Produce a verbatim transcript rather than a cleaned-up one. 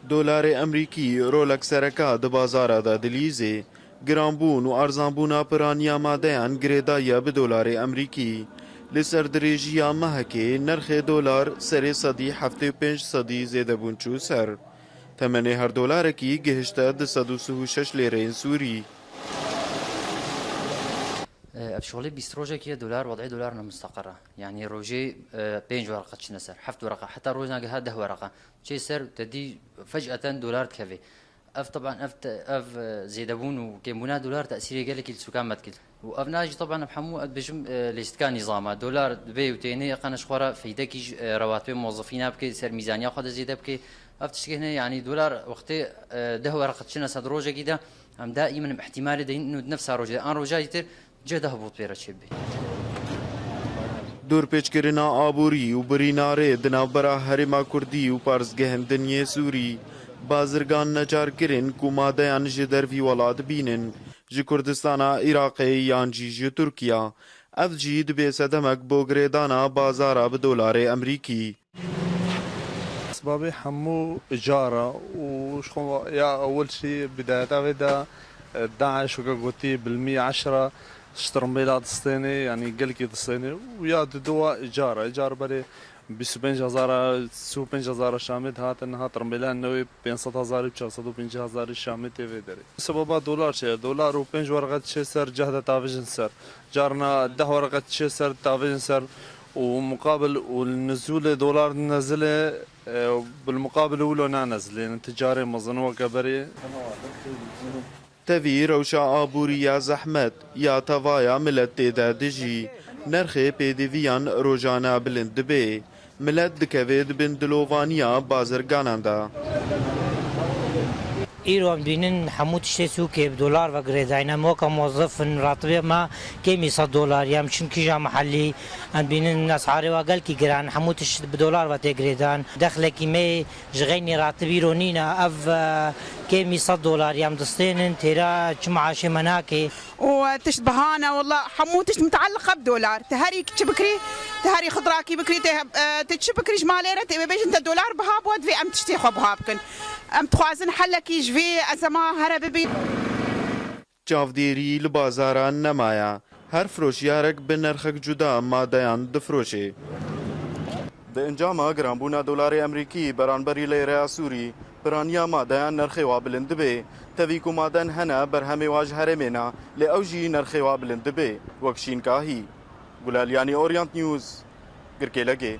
Dolarê Emerîkî rolek sereka di bazara de dilîzê. Giranbûn û erzanbûna piraniya madeyan girêdaye bi dolarê Emerîkî. Li ser dirêjiya mehekê nirxê dolar serê sedî heftê û pênc sedî zêdebûn çû ser. Temenê her dolarekî gihişte du sed û sî û şeş lêreyên Sûrî. Ev şixulê bîst rojekî ye, dolar, wed'ê dolar ne musteqer e. Yanî rojê, e, pênc wereqe çine ser, heft wereqe, heta rojna giha deh wereqe. Çê ser te dî fec'eten dolar dikeve. Ev, teban, ev te-, ev, e, zêdebûn û kêmbûna dolar tesîrê gelekî li sûkan me dikir. Û ev na jî, teban, ev hemû ez dibêjim, e, lêstika nîzama. Dolar dibê û tênê, qene ji xwe re feydekî ji, e, rewatibê mozifîna bike, ser mîzaniya xwe de zêde bike. Ev tiştê hene, yanî dolar wextê, e, deh wereqe çine ser rojekî de, em daîmen em îhtîmalê deyin û di nefsa rojê de, an roja dîtir cih de hibût pê re çêbî. Dorpêçkirina aborî û birîna rê di navbera Herêma Kurdî û parzgehên din yê Sûrî, bazirgan necar kirin ku madeyan ji dervî welat bînin, ji Kurdistana Iraqê yan jî ji Tirkiya. Ev jî dibe sedemek bo girêdana bazara bi dolarê Emerîkî. Sibabê hemû îcara û ji xwe ya ewil jî bidayeta vê de, e, DAIŞ weke gotî bilmî eşra ji tirmbêla distênê, yanî gelkî distênê û ya didowa îcara. Îcar berê bîst û pênc hezara, sî û pênc hezara Şamê dihate, niha tirmbêla newê pênc sed hezarî û çar sed û pêncî hezarî Şamê tê vê derê. Sebeba dolar çi ye? Dolar û pênc wereqe diçe ser cih de tavêjin ser. Carna deh wereqe diçe ser tavêjin ser û muqabil û nizûlê dolar dinezile, e, bil muqabil wilo nanezilê, yani ticarê mezin weke berê. Tevî rewşa aborî ya zehmet ya tevaya milet tê de dijî, nirxê pêdiviyan rojane bilind dibe. Milet dikeve di bin dilovaniya bazirganan de. Îro em dibînin hemû tiştê sûkê bi dolar ve girêdayî ne. Em weke mozif in, ratibê me kêmî sed dolar ye. Em çin kîja mehellî, em dibînin esarê we gelkî giran, hemû tişt bi dolar ve tê girêdan. Dexlekî me ji xeynî ratib îro nîne. Ev, e, kêmî sed dolar ye, em distênin, têra çi maaşê me nake. û tişt biha ne, wela hemû tişt mutaliq e bi dolar. Te herî çi bikirî, te herî xidrakî bikirî, te, e, te çi bikirî ji malê re, te bêjin te dolar biha bû, divê em tiştê xwe biha bikin. Em dixwazin helekî ji vê ezema here bibî. Çavdêrî li bazaran nemaye. Her firoşiyarek bi nirxek cuda madeyan difroşê. Di encama giranbûna dolarê Emerîkî beranberî leyreya Sûrî, piraniya madeyan nirxê wa bilind dibe. Tevî ku maden hene, berhemê wa ji herêmê ne, lê ew jî nirxê wa bilind dibe. Wek şînkahî. Gulaliyanî, Orient News, Girkêlekê.